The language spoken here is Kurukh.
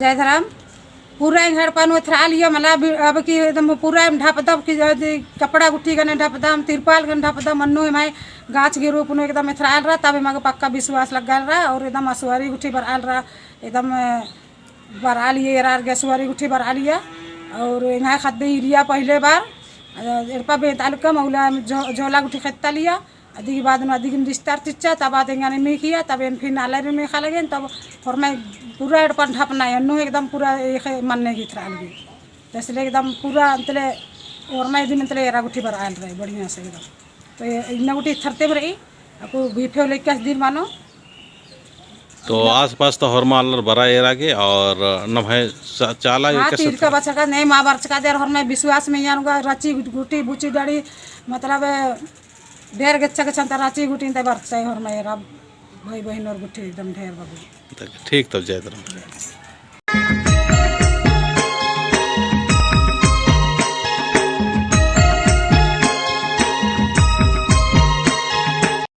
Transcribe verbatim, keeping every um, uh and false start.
जय धरम। पूरा एंग्है एड़पा नू एथरालिया मला बि-, अब की एकदम पूरा एम ढापदम की जदी कपड़ा गुट्ठी गने ढापदम, तिरपाल गने ढापदम, अन्नु एम्है गाछ गे रूप नू एकदम एथराल रआ, तब एमा गे पक्का विश्वास लग्गाल रआ और एकदम असुवारी गुट्ठी बरआल रआ, एकदम, अ, बरआलिया एरार गे असुवारी गुट्ठी बरआलिया। और एंग्है ख़द्द ईरिया पहिले बार, अ, एड़पा बेंतालकम उल्ला झो-, झोला गुट्ठी ख़ेत्तालिया, अदिगे बाद नू अदिगे रिश्तार चिच्चा, तब बाद एंगन मेखिया, तब एन फिर आलर मेखा लगेन, तब होरमय पूरा एड़पन ढपना, अन्नु एकदम पूरा एखे मन्ने की एथराल गे। तो इसलिए एकदम पूरा अंतले होरमय दिन अंतले एरा गुट्ठी बरआल रई, बढ़िया से एकदम। तो ये इन्ना गुट्ठी एथरतेम रई, अक्कु बिफे लेके दिन मानो। तो आसपास तो होरमा आलर बरआ एरा गे और नम्है चा-, चाला हाँ, एका तीर का बरचका, नहीं मा बरचका दे, और होरमय विश्वास में यानुगा रची गुट्ठी, बुची डाड़ी, मतलब, ढेर गेच्छा गेच्छा ता राँची गुट्ठिन ता बरचका होरमय एरा, भाई बहिन और गुट्ठी एकदम ढेर बग्गे। ठीक, तब जय धरम।